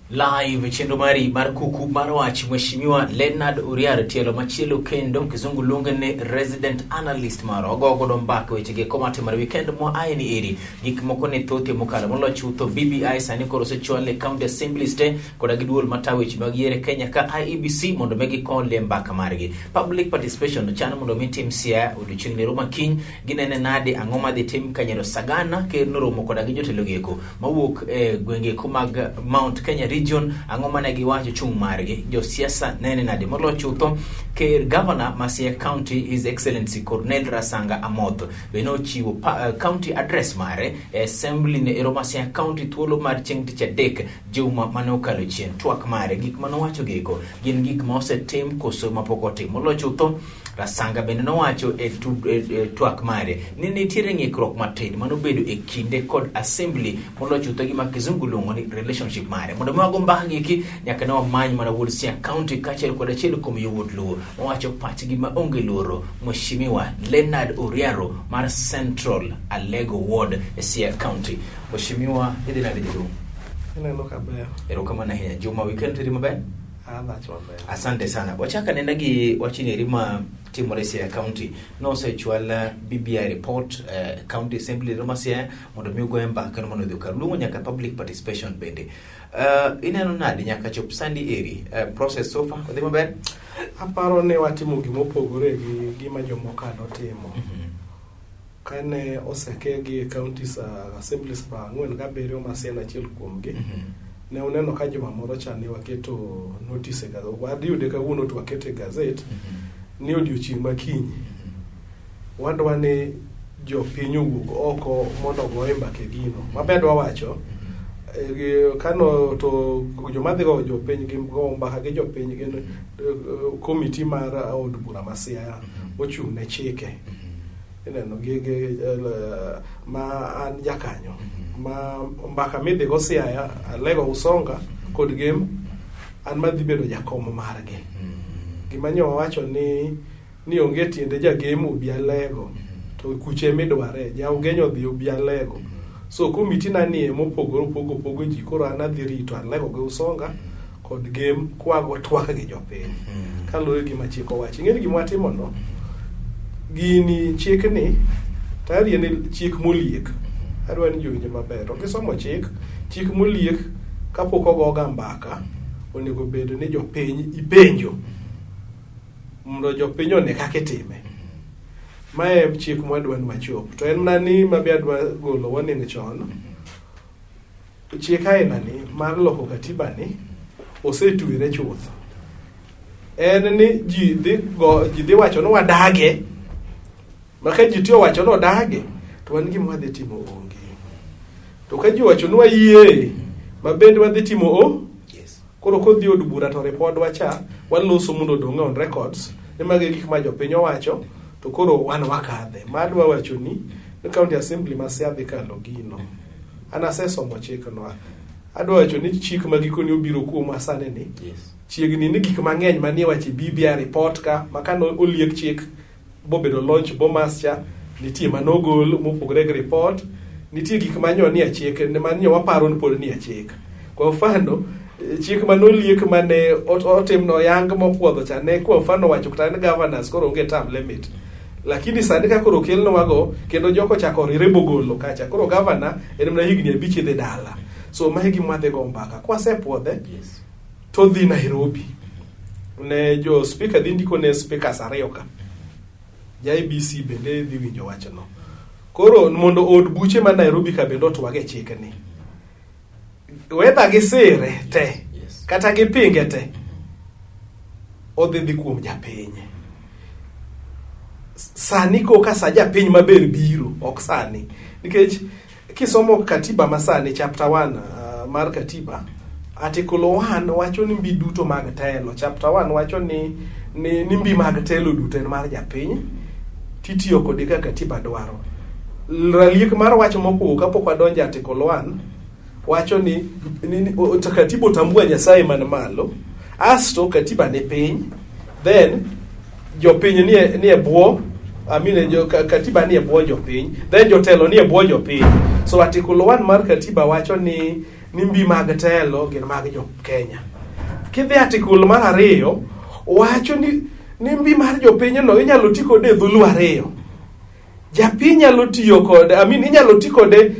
Live chenro mari mar kuku mar wach. Mheshimiwa Leonard Uriar, tielo machielo kendo kizungu luonge ni resident analyst marwa, ogo godo mbaka weche gi komatimore weekend mwa aye ni eri gik moko ne thothie mokalo molo chutho. BBI sani koro osechwal e county assemblies te koda gi duol matayo weche mag yiero e Kenya ka IEBC mondo mi gikol mbaka margi. Public participation chan mondo mi tim Siaya odiochieng' lero makiny. Ginene nade? Ang'o madhi tim Kanyero Sagana? Ker noromo koda gi jotelo gieko mawuok e gwenge eko mag Mount Kenya region. Ang'o mane giwacho chung' margi? Josiasa nene nade? Molo chutho ker governor ma Siaya County, His Excellency Cornel Rasanga Amoth, be nochiwo county address mare e assembly ne ero ma Siaya County thuolo mar chieng' tich adek juma mane okalo chien. Twak mare, gik mane owacho gieko gin gik ma osetim koso mapok otim? Molo chutho Rasanga bende nowacho e twak mare ni nitiere ng'ikruok matin manobedo e kinde kod assembly, molo chutho gima kizungu luongo ni relationship mare. Mondo mi wago mbaka giki, nyaka ne wamany mana wuod Siaya County kaachiel kod achiel kuom yowuot Luo mawacho pachgi maonge luoro, Mheshimiwa Leonard Oriaro mar Central Alego Ward e Siaya County. Mheshimiwa, idhi nade, jaduong'? Ineno kaber. Erokamano ahinya. Juma weekend teri maber? Adhach maber. Asante sana. Wachaka nenda gi wachni eri ma timore Siaya County. Nosechwal BBI report County Assembly ma Siaya mondo mi ogoye mbaka mondo odhi okal. Luongo nyaka public participation bende. Ineno nade nyaka chop sandi eri? Process so far odhi maber? Aparo ni watimo gimopogore gi gima jomoko notimo. Kane osekegi e counties assemblies 47 ma Siaya en achiel kuomgi. Ne uneno ka juma moro cha ne waketo notice e gazette. Wadhi yude kawuono to waketo e gazette ni odiochieng' ma kiny wadwa ni jopiny owuog oko mondo ogoye mbaka e gino. Mabe adwa wacho kano to joma dhi go jopiny gi go mbaka gi jopiny gin komiti mar od bura ma Siaya mochung' ne chike. Ineno gi ma an jakanyo ma mbaka midhi go Siaya, Alego, Usonga kod Gem, an madhi bedo jakom margi. Gima nyo wawacho ni onge tiende jagem obi Alego to kuche midware ja Ugenyo odhi obi Alego. So komiti na nie mopogore opogo opogo ji, koro an adhi rito Alego gi Usonga kod Gem kwago twak gi jopiny kaluwore gi gima chik owacho. Ing'e ni gima watimo no gini chikni tayari en chik moliek. Adwa ni ji owinj maber. To kisomo chik, chik moliek kapok ogoga mbaka onego bed ni jopiny ipenjo mondo jopiny one kaka itime. Mae chik mwadwa ni wachop. To en mana ni mabe adwa golo warning chon. Chik aina ni mar loko katiba ni osetwere chuth. En ni ji dhi wacho ni wadage. Ma ka ji tiyo wacho ni odage to wan gima wadhi timo onge. To ka ji owacho ni wayie ma bende wadhi timo o Koro kodhi od bura to ripodwa cha waloso mondo odong' on records ni magi e gik ma jopiny owacho to koro wan wakadhe. Ma adwa wacho ni county assembly ma Siaya dhi kalo gino. An asesomo chikno. Adwa wacho ni chik ma gikoni obiro kuomwa sani ni chiegni ni gik mang'eny manie wache BBI report ka ma kane oliek chik bobedo launch Bomas cha nitie manogol mopogore gi report, nitie gik manyo nie chik manyo waparo ni pod nie chik. Kwa mfano chik manoliek mane otimno yang mopuodho cha ne kwa mfano wacho kata ni governors koro onge term limit, lakini sani ka koro okelnwago kendo joko chako rire bogolo kacha koro governor en mana higni 5 idhi dala. So mae gima wadhi go mbaka kwasepuodhe to dhi Nairobi ne jo speaker dhi ndiko ne speakers ariyo ka ja IEBC bende dhi winjo wachno. Koro mondo od buche ma Nairobi ka bende otwag e chikni whether gisire te kata gipinge te odhi dhi kuom japiny. Sani koka sa japiny maber biro ok sani, nikech kisomo katiba masani chapter 1 mar katiba article 1 wacho ni mbi duto mag telo, chapter 1 wacho ni mbi mag telo duto en mar japiny titiyo kode kaka katiba dwaro. Raliek mar wach mokwongo kapok wadonjo e article 1 wacho ni katiba otambua Nyasaye man malo, asto katiba ni piny, then jopiny nie bwo, I mean, katiba nie bwo jopiny, then jotelo nie bwo jopiny. So article 1 mar katiba wacho ni ni mbi mag telo gin mag jo Kenya. Kidhi article mar 2 wacho ni mbi mar jopinyno inyalo ti kode e dholuo 2. Japiny nyalo tiyo kode, I mean, inyalo ti kode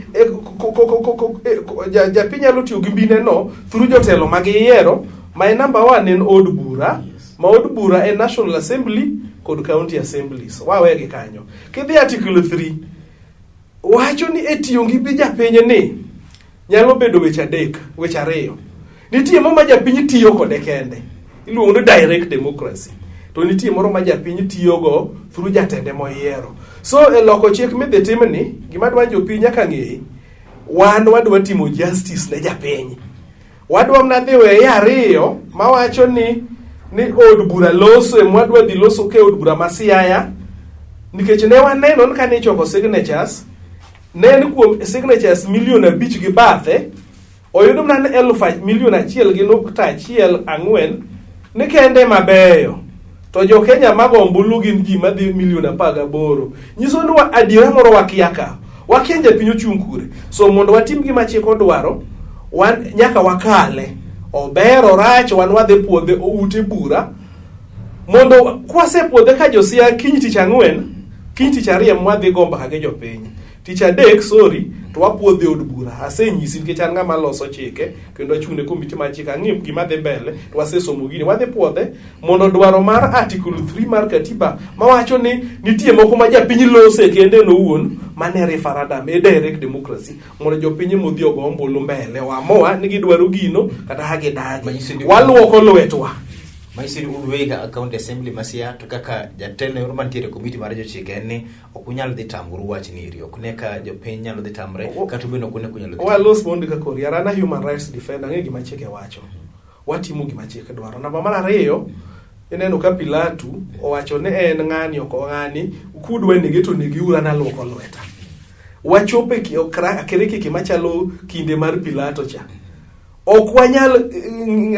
japiny nyalo tiyo gi mbine no through jotelo ma giyiero, ma en number 1 en od bura. Ma od bura en National Assembly kod County Assemblies. Wawegi kanyo. Kidhi article 3 wacho ni e tiyo gi mbi japiny ni nyalo bedo weche 3, weche 2. Nitie moro ma japiny tiyo kode kende, iluongo ni direct democracy. To nitie moro ma japiny tiyogo through jatende moyiero. So e loko chik midhi timni, gima dwa jopiny nyaka ng'e, wan wadwa timo justice ne japiny. Wadwa mana dhi weye 2 mawacho ni od bura loso, emwadwa dhi loso ke od bura ma Siaya, nikech ne waneno ni kane ichoko signatures, ne en kuom signatures milion 5 gi bathe, oyudo mana ni milion 1.14 ni kende mabeyo. To jo Kenya mago ombulu gin ji madhi milion 18. Nyiso ni adiera moro wakia ka. Wakia japiny ochung' kure. So mondo watim gima chik odwaro, wan nyaka wakale. Ober orach, wan wadhi puodhe ute bura. Mondo kwasepuodhe ka jo Siaya kiny tich 4, kiny tich 2 mwadhi go mbaka gi jopiny. Tich 3, sorry, to wapuodhe od bura. Asenyisi nikech an ng'ama loso chike kendo achung' ne komiti mar chike. Ang'iyo gima dhi mbele to wasesomo gini. Wadhi puodhe mondo dwaro mar article 3 mar katiba mawacho ni nitie moko ma japiny lose kende en owuon, mane referendum e direct democracy, mondo jopiny modhi ogo ombulu mbele oamua ni gidwaro gino kata ha gidagi. Waluoko lwetwa. Manyiso ni un uwegi kaka county assembly ma Siaya to kaka jatelo moro mantiere e komiti mar jochike en ni ok unyal dhi tamoru wach ni eri, ok ne ka jopiny nyalo dhi tamre, kata bende ok une kunyalo dhi tamre. Walos mondi kaka Oriara, an a human rights defender, ang'e gima chike wacho. Watimo gima chik dwaro. Namba mar 2, ineno ka Pilato owacho ni en ng'ani ok ng'ani, kudwa nege to negiuru, an aluoko lweta. Wachopo e kirikiki machalo kinde mar Pilato cha. Ok wanyal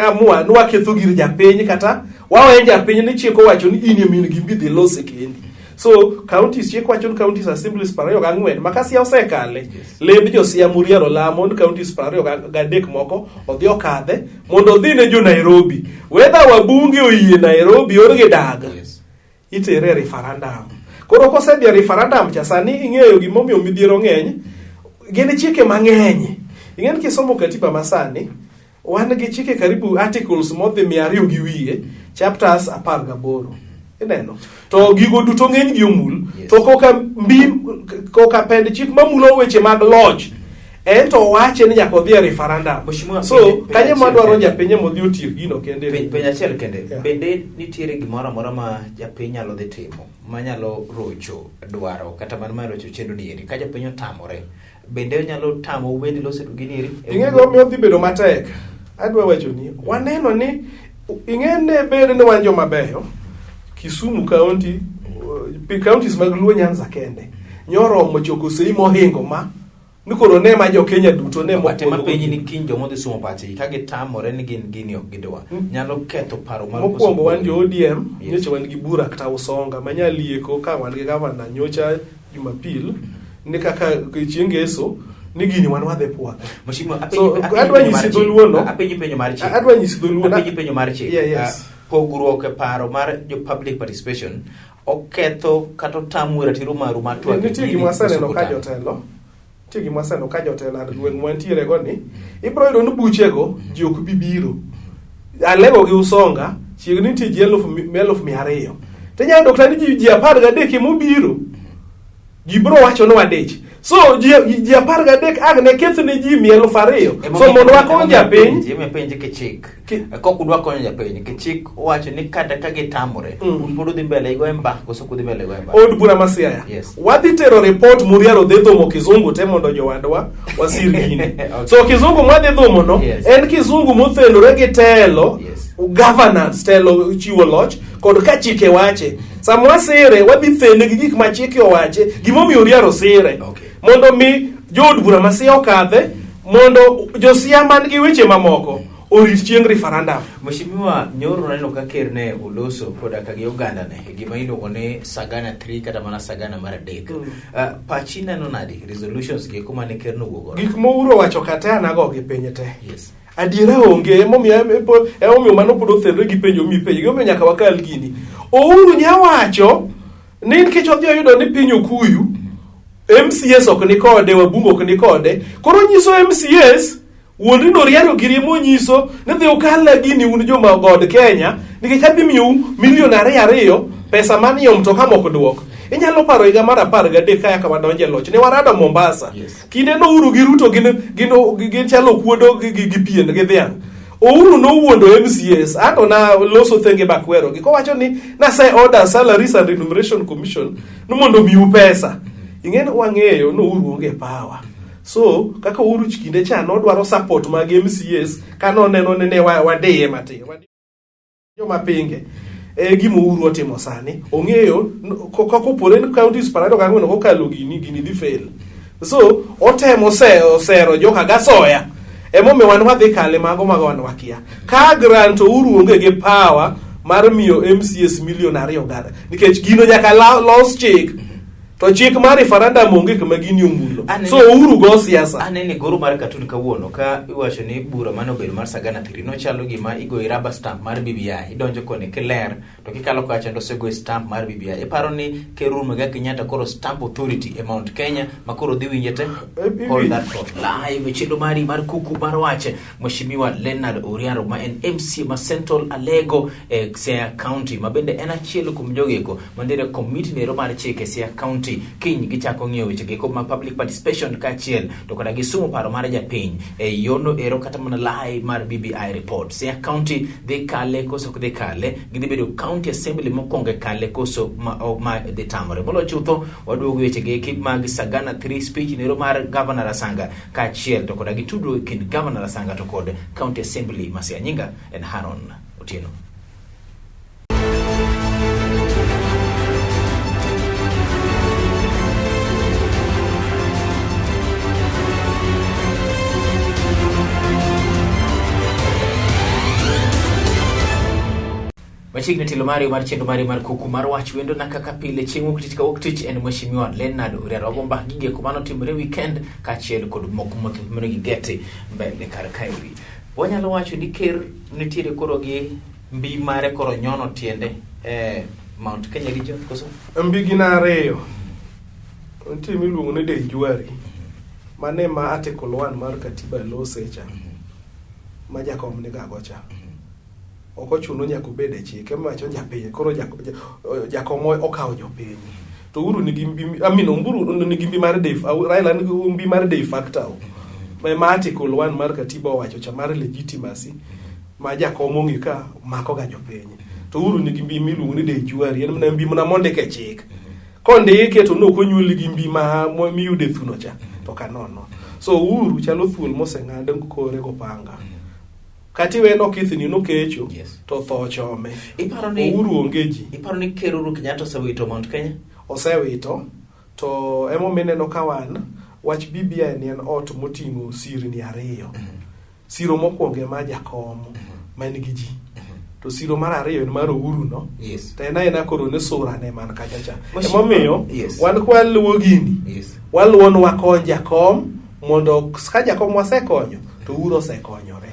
amua ni waketho gir japiny kata wawe japiny ni chik owacho ni in ema in gi mbi dhi lose kendi. So counties, chik wacho ni counties assemblies 24 ma ka Siaya osekale, lemb jo Siaya Muriaro lamo ni counties 23 moko odhi okadhe mondo odhi ne jo Nairobi. Whether wabunge oyie Nairobi or gidag, itere e referendum. Koro kosedhi e referendum cha, sani ing'eyo gimomiyo midhiero ng'eny, gin chike mang'eny. Ing'e ni kisomo katiba masani, wan gi chike karibu articles modhi 200 gi wiye, chapters 18. Ineno? To gigo duto ng'eny gi omul. To koka mbi, koka pend chik mamulo weche mag loch, en to wache ni nyaka odhi e referendum. Mheshimiwa, So, penjo kanyo achiel madwaro kende. japiny modhi otiek gino kende. Penjo achiel kende. Yeah. Bende nitiere gimoro amora ma japiny nyalo dhi timo manyalo rocho dwaro kata mana mar rocho chenro ni eri ka japiny otamore, bende onyalo tamo ubende loso gini eri? Ing'e gima omiyo dhi bedo matek. Adwa wacho ni waneno ni ing'e ne bed ni wan joma beyo. Kisumu County, counties mag Luo Nyanza kende nyoromo choko sei mohingo ma ni koro ne ma jo Kenya duto ne But ema mopuodho penji ni go. kiny joma odhi sumo pachgi ka gitamore ni gin gini ok gidwa, nyalo ketho paro mar Mokwongo wan jo ODM, nyocha wan gi bura kata Usonga manyalo lieko ka wan gi gavana nyocha Jumapil ni kaka chieng' Ngeso ni gini wan wadhi puodhe. Mheshimiwa, So, apenji adwa penjo nyisi mar chik. dholuo no. Apenji penjo mar chik. Adwa nyisi dholuo na. Apenji penjo mar chik. Yeah, yes. Pogruok e paro mar jo public participation oketho kata otamo ratiro maru mar twak. Nitie gima waseneno ka jotelo, nitie gima waseneno ka jotelo e gweng' mwantiere go ni ibiro yudo ni buchego ji ok bi biro. Alego gi Usonga chiegni nitie ji 200,000. To inyalo yudo kata ni ji 13 ema obiro. Ji biro wacho ni wadich. So ji 13 ang' ne keth ne ji 2,000. So mondo wakony japiny, Ema penj kichik. Kok udwa konyo japiny, kichik owacho ni kata ka gitamore, un pod udhi mbele igoye mbaka koso ok udhi mbele igoye mbaka? Od bura ma Siaya. Yes. Wadhi tero report Muriaro dhi dhumo kizungu te mondo jowadwa wasir gini. Okay. So kizungu mwadhi dhumo no Yes. en kizungu mothenore gi telo, Yes. governance, telo chiwo loch kod ka chike wache. Sama wasire wadhi thene gi gik ma chike owache, gimomiyo Oriaro sire. Okay. Mondo mi jood bura ma Siaya okadhe, mondo jo Siaya man gi weche mamoko orit chieng' referendum. Mheshimiwa, nyoro naneno ka ker ne oloso koda ka gi oganda ne e gima iluongo ni Sagana 3 kata mana Sagana mar 3. Pachi neno nadi resolutions gi kuma ne ker nowuok godo? Gik ma Uhuru owacho ka te an agogi piny te. Yes. Adiera onge, emomiyo mano pod othenre gi penjo mipenjo, gimomiyo nyaka wakal gini. Uhuru nya wacho ni nikech odhi oyudo ni piny okuyu, MCAs ok ni kode, wabunge ok ni kode, koro onyiso MCAs wuondri no riero giri monyiso ni dhi ukalna gini un joma god Kenya nikech adhi miyou milion ariyo ariyo pesa manie mtoka mok duok. Inyalo paro higa mar 13 kaya ka wadonjo e loch ne warado Mombasa. Yes. Kinde no Uhuru gi Ruto gin chalo kuodo gi pien gi dhiang'. Uhuru nowuondo MCAs, anto na loso thenge bakwero gi kowacho ni nase order Salaries and Remuneration Commission ni mondo omiu pesa. Ing'e ni wang'eyo ni Uhuru onge power. So kaka Uhuru kinde cha nodwaro support mag MCAs ka noneno ni ne wadiye matin. Joma pinge e gima Uhuru otimo sani. Ong'eyo kopore ni counties 24 kokalo gini, gini dhi fail. So otemo sero joka gasoya. Emomiyo wan wadhi kale mago mago wan wakia. Ka grant Uhuru onge gi power mar miyo MCAs milion ariyo gara. Nikech gino nyaka los chik. To chik mar referendum onge kama gini omulo. So Uhuru go siasa. Anene goro mar cartoon kawuono ka iwacho ni bura mane obedo mar Sagana 3 nochalo gima igoyi rubber stamp mar BBI. Idonjo koni kiler to kikalo kacha to osegoyi stamp mar BBI. Iparo ni Ker Uhuru Muigai Kenyatta koro stamp authority e Mount Kenya ma koro dhi winje te? Hold that thought. Live chenro mari mar kuku mar wach Mheshimiwa Leonard Oriaro ma en MCA ma Central Alego e Siaya County ma bende en achiel kuom jogeko mantiere komiti nero mar chike Siaya County. Kiny gichako ng'iyo weche geko mag public participation kaachiel to koda gi sumo paro mar japiny e yono ero kata mana live mar BBI report. Siaya County dhi kale koso ok dhi kale, gidhi bedo county assembly mokwongo e kale koso ma dhi tamore. Moloyo chutho waduogo weche geki mag Sagana 3 speech nero mar Governor Rasanga kaachiel to koda gi tudruok e kind Governor Rasanga to kod County Assembly ma Siaya. Nyinga en Haron Otieno. Machiegni tielo mari mar chenro mari mar kuku mar wach wendo na kaka pile chieng' wuok tich ka wuok tich en Mheshimiwa Leonard Oriaro Wagomba gige kuma notimore weekend kaachiel kod moko mathoth monego igeti mbele kar kaeri. Wanyalo wacho ni ker nitiere koro gi mbi mare koro nyono tiende e Mount Kenya region koso? Mbi gin ariyo. Nitie miluongo ni de jure. Mane ma article 1 mar katiba lose cha. Ma jakom ni gago cha. Ok ochuno nyaka obed e chik. Ema wacho japiny. Koro jakom okawo jopiny. To Uhuru nigi mbi, I mean, Uhuru nigi mbi mar de, Raila nigi mbi mar de facto. Ma article 1 mar katiba owacho cha mar legitimacy ma jakom ong'e ka mako ga jopiny. To Uhuru nigi mbi miluongo ni de jure, en mana mbi mana mondik e chik. Kondike to nok onyuoli gi mbi ma miyudo e thuno cha, to kanono. So Uhuru chalo thuol moseng'ad kore gopanga. Kata iwe nokithni nokecho, Yes. to tho chome. Iparo ni Uhuru onge ji. Iparo ni Ker Uhuru Kenyatta osewito Mount Kenya? Osewito. To emomiyo ineno ka wan wach BBI ni en ot moting'o sirni ariyo. Siro mokwongo ema jakom ma nigi ji. To siro mar ariyo en mar Uhuru no. Yes. To en aena koro ni sura ne man kacha cha. Mheshimiwa, Emomiyo yes. wan kwaluwo gini, Yes. waluwo ni wakony jakom mondo ka jakom wasekonyo to Uhuru osekonyore.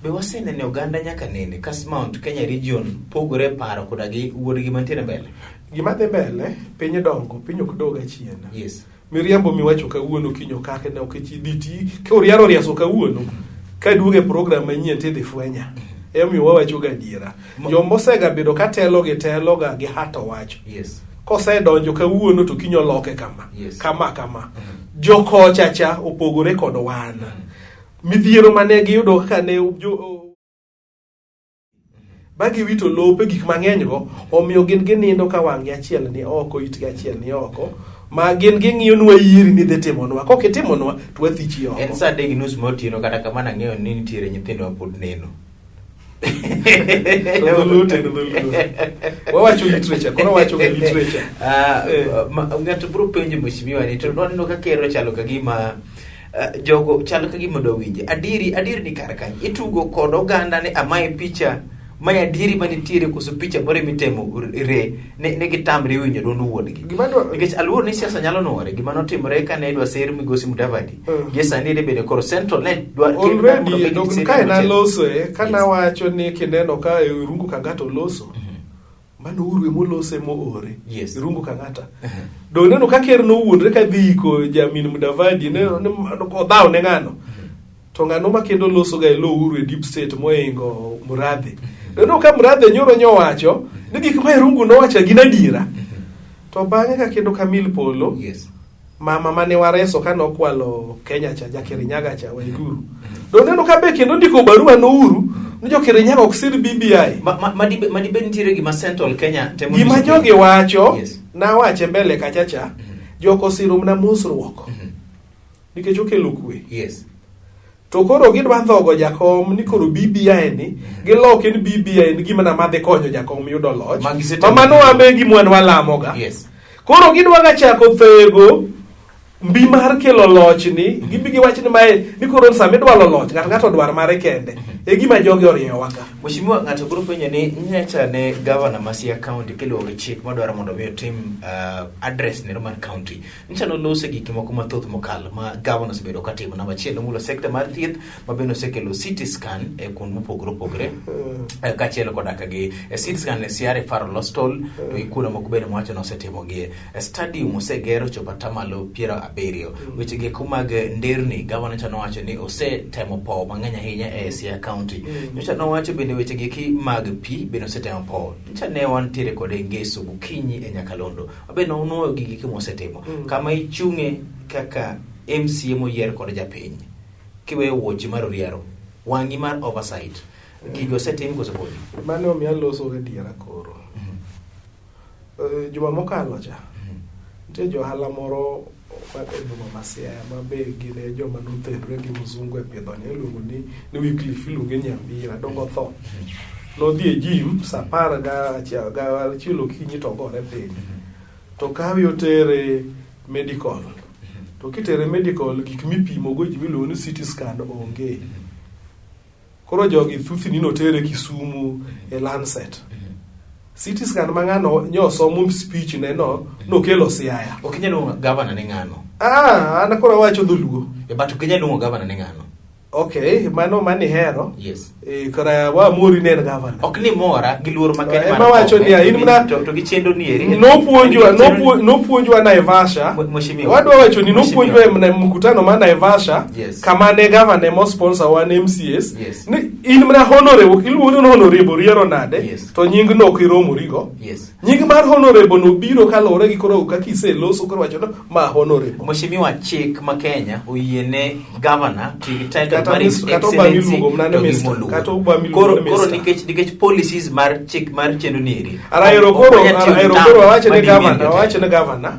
Be waseneno oganda nyaka nene ka Mount Kenya region pogore paro koda gi wuodgi mantiere mbele? Gima dhi mbele, piny dongo, piny ok dog achien. Yes. Miriambo miwacho kawuono kiny okake ne ok idhi ti ka oriaro riaso kawuono ka duogo e program manyien tidhi fwenya. Emomiyo wawacho ga adiera. Joma osegabedo ka telo gi telo ga gi hato wacho. Yes. Kosedonjo kawuono to kiny oloke kama. Yes. Kama kama. Jokocha cha opogore kod wan. Midhiero mane giyudo kaka ne ba giwito lope gik mang'eny go omiyo gin ginindo ka wang'gi achiel ni oko itgi achiel ni oko ma gin ging'iyonwa yiri ni dhi timonwa kok itimonwa to wathichi oko. En saa 3:30 mar otieno kata kamano ang'eyo ni nitiere nyithindo ma pod neno. Dholuo to en dholuo. Wawacho literature, koro wawacho ga literature. Ng'ato biro penjo mheshimiwa ni to waneno ka ker ochalo ka gima Jogo chal ka gima dwa winje. Adieri, adieri ni kar kany. Itugo kod oganda ni amae picha mae adieri manitiere koso picha moro mitemo re ne, ne gitamre winjo duond wuodgi. Gima dwa- Nikech aluor ni siasa nyalo nuore. Gima notimore kane idwa ser migosi Mudavadi. Gie sani ere bende koro Central ne dwa Already dok kae nalosoe ka Yes. nawacho ni kineno ka Irungu Kang'ata oloso mano Uhuru emolose moore Yes. Irungu Kang'ata do neno ka ker nowuondre ka dhi iko jamin Mudavadi ne odhaw ne ng'ano to ng'ano ma kendo loso ga e lo Uhuru e deep state moingo Murathe neno ka Murathe nyoro nyowacho ni gik ma Irungu nowacho gin adiera to bang'e ka kendo Kamil Polo Yes. mama mane wareso kane okwalo Kenya cha ja Kirinyaga cha Waiguru do neno ka be kendo ndiko barua no Uhuru ni jo Kirinyaga ok sir BBI Ma dibed nitiere gima Central Kenya temo gima nyiso jogi wacho nawache mbele kacha cha jok osiro mana mosruok nikech okelo kwe to koro gidwa ndhogo jakom ni koro BBI ni giloke ni BBI en gima na madhi konyo jakom yudo loch Ma gisetemo. ma mano wambe gima wan walamoga koro gidwa ga chako thego mbi mar kelo loch ni gibi giwach ni mae ni koro sama idwalo loch ng'ato ng'ato dwar mare kende e gima jogi oriewa ka Mheshimiwa, ng'ato biro penjo ni nyacha ne gavana ma Siaya County kiluwo gi chik madwaro mondo mi otim address nero mar county. Nyicha nolose gik moko mathoth mokalo ma gavana osebedo katimo. Namba achiel nomulo sekta mar thieth ma bende osekelo CT scan e kuond mopogore opogore kaachiel koda ka gi CT scan e Siaya Referral Hospital to gi kuonde moko bende mowacho ni osetimogie. Stadium osegero chopo atamalo 70. Weche gi eko mag nderni, gavana nyocha nowacho ni osetemo powo mang'eny ahinya e Siaya County. Nyocha nowacho bende weche gi eki mag pi bende osetemo powo. Nyocha ne wantiere kode ngeso gokinyi e Nyakalondo. Wabe nonuoyo gigi eki mosetimo. Kama ichung'e kaka MCA moyier kod japiny. Kiweyo wuoche mar Oriero, wang'i mar oversight. Gigo osetim koso podi? Mano omiyo aloso gadiera koro. Juma mokalo cha nitie johala moro e boma ma Siaya ma be gin e joma nothenre gi mzungu e pidho ni iluongo ni Wycliffe iluonge Nyambira dongo tho. Nodhi e gym sa 11 okinyi to ogore piny. To kawi otere medical. To kitere medical gik mipimo go ji miluongo ni CT scan onge. Koro jogi thothni notere Kisumu e Lancet. CT scan ma ng'ano nyo somo speech ne no nokelo Siaya. Ok inyal luongo gavana ni ng'ano. Ah, an koro awacho dholuo. But ok inyal luongo gavana ni ng'ano. Okay, mano mani hero. Yes. Kara wamori ne en gavana. Ok ni mora gi luor makende Ema wacho niya, in mana to gi chenro ni eri. Nopuonjwa Naivasha. Mheshimiwa. Wadwa wacho ni nopuonjwa e mkutano ma Naivasha kama ne gavana ema sponsor wan MCAs. Ni in mana honorable, iluongo ni honorable riero nade? To nying no ok iromorigo. Nying mar honorable no biro kaluwore gi koro kaka iseloso koro wacho no ma honorable. Mheshimiwa, chik ma Kenya oyiene governor tiyo gi title Kata mar His kata Obama Excellency iluongo mana ni to gi Mr. moluor. Kata Obama iluongo Koro ni koro Mr. nikech policies mar chik mar chenro ni eri. Ara ok koro wanyal tiyo gi ara term koro wawache ne ma diminuo governor, jotelo. wawache ne governor.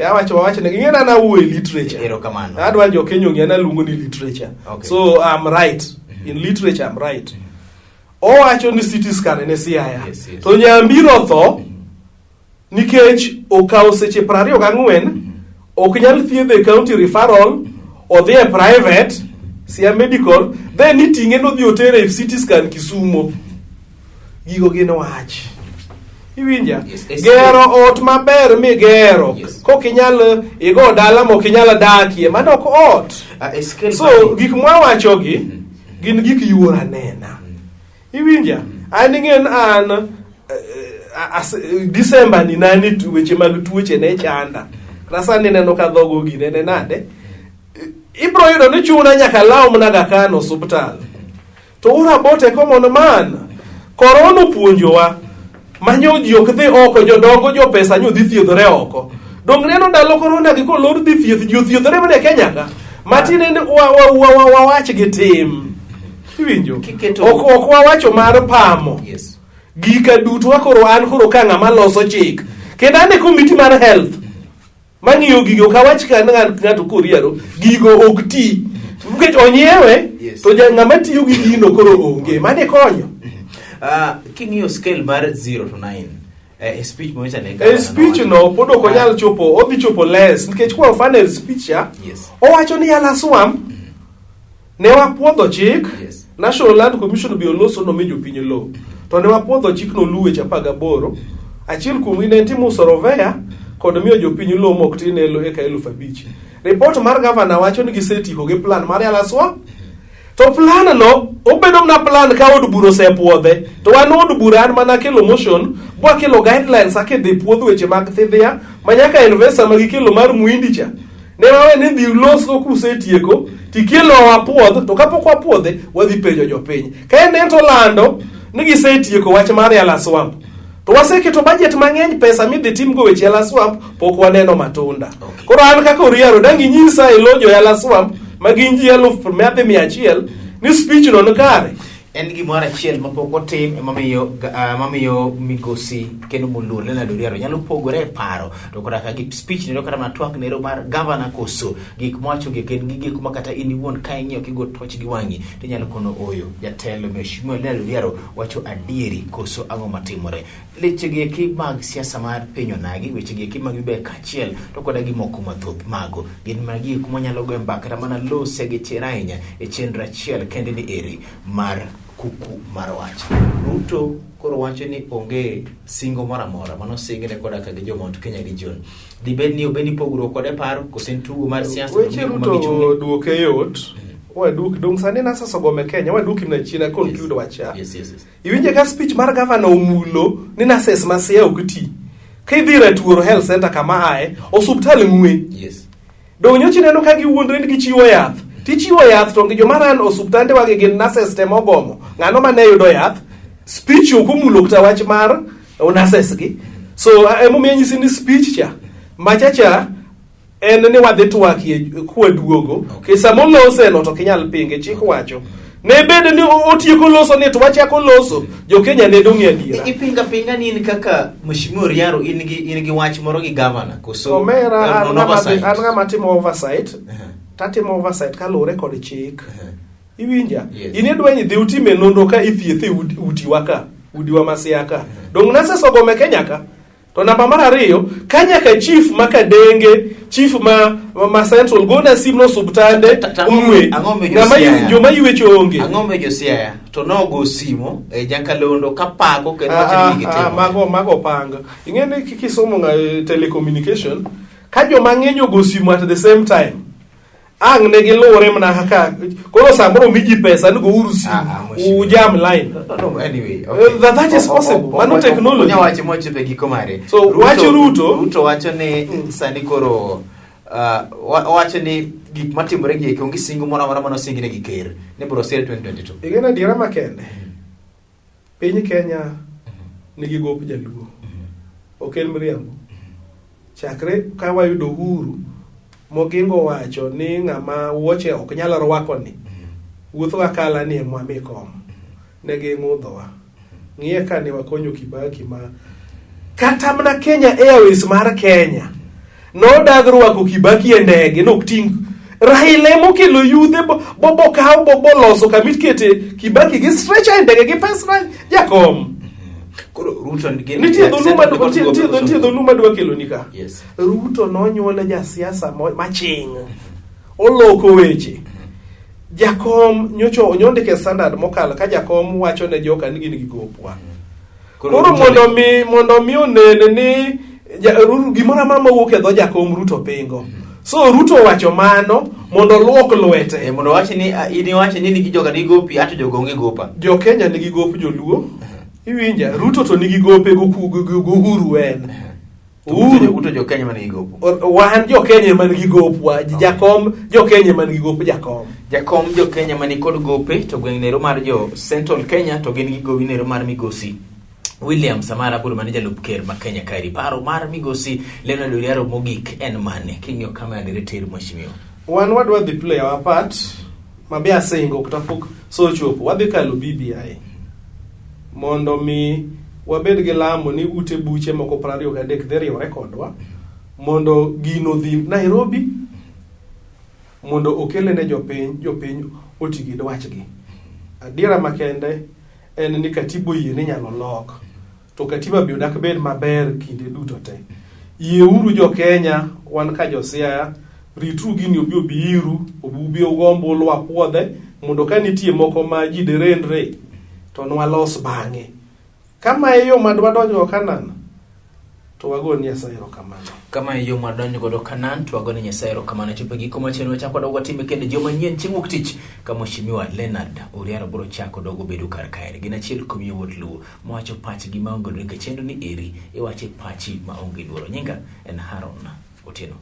Awacho wawache ne ing'e an awuoyo e literature. Erokamano. Adwa jo Kenya ong'e an aluongo ni literature. So I'm right. In literature I'm right. Owacho ni CT scan ne Siaya. To Nyambiro tho nikech okawo seche 24 ok nyal thiedhe e county referral odhi e private Siaya Medical then iting'e nodhi otere e CT scan Kisumo. Gigo gin wach. Iwinja? Gero ot maber migero. Kok inyal igo dala mok inyal dakie, mano ok ot. So gik mwawachogi gin gik yuor anena. Iwinja? An ing'e ni an December ni nani weche mag tuoche ne chanda. Kata sani ineno ka dhogo gine ne nade. Ibro yudo ni chuna nyaka law mana ga kan osuptal. To ura bote common man. Korona opuonjowa manyo ji ok dhi oko, jodongo jopesa nyo dhi thiedhore oko. Dong neno ndalo korona gi kolor dhi thieth, ji othiedhore mana e Kenya ka. Matinende wawach gi tim. Iwinjo? Ok wawacho mar pamo. Gika duto koro an koro ka ng'ama loso chik. Kendo an e komiti mar health. Mang'iyo gigo ok awach ka ng'ato koriero gigo ok ti. Nikech onyiewe to ja ng'ama tiyo gi gino koro onge. Mane konyo. King'iyo scale mar 0 to 9 E speech mowacho ne E speech no pod ok onyal chopo, odhi chopo less nikech kwa mfano e speech cha owacho ni Yala Swamp ne wapuodho chik. National Land Commission bi oloso nomi jopiny lowo. To ne wapuodho chik noluw weche 18. Achiel kuomgi ne en timo surveyor kod miyo jopiny lowo mok tin ne eka 5,000. Report mar gavana wacho ni gisetieko gi plan mar Yala Swamp. To plan no obedo mana plan ka od bura osepuodhe. To wan od bura an mana kelo motion, bwakelo guidelines kaka idhi puodh weche mag thidhia ma nyaka investor ma gikelo mar Muhindi cha. Ne wawe ni dhi ulosgo kusetieko, tikelo wapuodh, to kapok wapuodhe, wadhi penjo jopiny. Ka en ento lando ni gisetieko wach mar Yala Swamp. To waseketo budget mang'eny pesa midhi timgo weche Yala Swamp, pok waneno matunda. Koro an kaka Oriaro, dang' inyisa e lo jo Yala Swamp, ma gin ji 100,100,000, ni speech no ni kare. En gimoro achiel mapok otim emamiyo mamiyo migosi kendo moluor Leonard Oriaro nyalo pogore e paro to koda ka gi speech nero kata mana twak nero mar gavana koso gik mowacho gi gin gi gik ma kata in iwuon ka ing'iyo kigo toch gi wang'i tinyalo kono oyo jatelo mheshimiwa Leonard Oriaro wacho adieri koso ang'o matimore. Weche gi eki mag siasa mar piny onagi, weche gi eki mag BBI kaachiel to koda gi moko mathoth mago gin mana gik mwanyalo goyo mbaka kata mana lose gi chir ahinya e chenro achiel kende ni eri mar kuku mar wach. Ruto koro wacho ni onge singo moro amora mano singne koda ka gi jo Mount Kenya region. Dibed ni obed ni pogruok kode paro koso en tugo mar siasa Weche Ruto duoke yot. Waduok dong sani nasa ogome Kenya waduoki na chien conclude wacha. Yes. Iwinje ka speech mar governor omulo ni nurses ma Siaya ok ti. Ka idhi Ratuoro Health Center kama ae, osuptal ng'we. Dong nyocha ineno ka giwuondre ni gichiwo yath. Tichiwo yath to joma ran osuptande wagi gin nurses te mogomo. Ng'ano mane yudo yath? Speech ok omulo kata wach mar nurses gi. So emomiyo anyisi ni speech cha macha cha en ni wadhi twakie kwaduogo. Okay. Sama olose no to ok inyal pinge, chik wacho. Ne bed ni otieko loso ni to wachako loso, jo Kenya ne dong' e adiera. Ipinga pinga ni in kaka Mheshimiwa Oriaro in gi wach moro gi governor koso Omera an ng'ama timo oversight. Tatimo oversight kaluwore kod chik. Iwinja? In idwa ni dhi utime nonro ka ithiethe utiwa ka, udiwa ma Siaya ka. Dong' nurses ogome Kenya ka. To namba mar ariyo, ka nyaka chief ma Kadenge, chief ma Central gona sim no subtande ng'we. Ng'ama joma ywecho onge. Ang'o miyo jo Siaya to nogo simo e Jakalondo kapako kendo wacho ni gitimo. Mago panga. Ing'e ni kisomo telecommunication, ka joma ng'eny ogo simo at the same time, ang' ne giluwore mana kaka koro samoro mi ji pesa ni gouru simu ujam line. No, anyway, okay. That is possible. Mano technology. Onya wacho mochopo e giko mare. So wach Ruto, Ruto wacho ni sani koro wacho ni gik matimore gi eki onge singo moro amora mane osingne gi ker ni biro sir 2022. Ing'e adiera makende. Piny Kenya nigi gop jaluo. Ok en miriambo. Chakre ka wayudo uhuru, Mogingo wacho ni ng'ama wuoche ok nyal rwako ni wuotho akala ni ema mi kom. Ne ging'udhowa. Ng'iye ka ne wakonyo Kibaki ma kata mana Kenya Airways mar Kenya nodag rwako Kibaki e ndege nok ting' Raila emokelo yudhe bokaw boloso kama ikete Kibaki gi stretcher e ndege gi pes jakom. Koro Ruto nitie dholuo madwa kelo ni ka. Ruto nonyuole jasiasa maching. Oloko weche. Jakom nyocho nyondike standard mokalo ka jakom wacho ne joka ni gin gi gopwa. Koro mondo mi onen ni gimoro amora mawuok e dho jakom Ruto pingo. So Ruto wacho mano mondo oluok lwete. Mondo wach ni in iwacho ni nigi joka nigi gopi ato jogo onge gopa. Jo Kenya nigi gop joluo. Iwinja Ruto to nigi gope go Uhuru en. Uhuru Ruto jo Kenya man gi gopo. Wan jo Kenya man gi gopwa, jakom jo Kenya man gi gop jakom. Jakom jo Kenya man kod gope to gweng' nero mar jo Central Kenya to gin gi gowi nero mar migosi William Samara Aburo mane jalup ker ma Kenya kaeri. Paro mar migosi Leonard Oriaro mogik en mane? King'iyo kamera dire tir mheshimiwa. Wan wadwa dhi play our part mabe asingo kata pok so chopo wadhi kalo BBI mondo mi wabed gi lamo ni ute buche moko 23 dhi riwore kodwa mondo gino dhi Nairobi mondo okele ne jopiny, jopiny oti gi dwachgi. Adiera makende en ni katiba oyie ni inyalo lok. To katiba be odak bed maber kinde duto te. Yieuru jo Kenya, wan ka jo Siaya, rituru gini obi obi iru, obi ubi ugo ombulu wapuodhe, mondo ka nitie moko ma ji derendre, to nwalos bang'e. Kama e yo ma dwadonjgo Canaan, to wago ni Nyasaye erokamano. Kama e yo ma donjo godo Canaan to wago ni Nyasaye erokamano. Chopo e giko mar chenro wachako wadog watime kendo juma manyien chieng' wuok tich ka Mheshimiwa Leonard Oriaro biro chako dogo bedo kar kae. Gin achiel kuom yawuot Luo mawacho pachgi maonge luoro nikech chenro ni eri iwache pachi maonge luoro. Nyinga en Haron Otieno.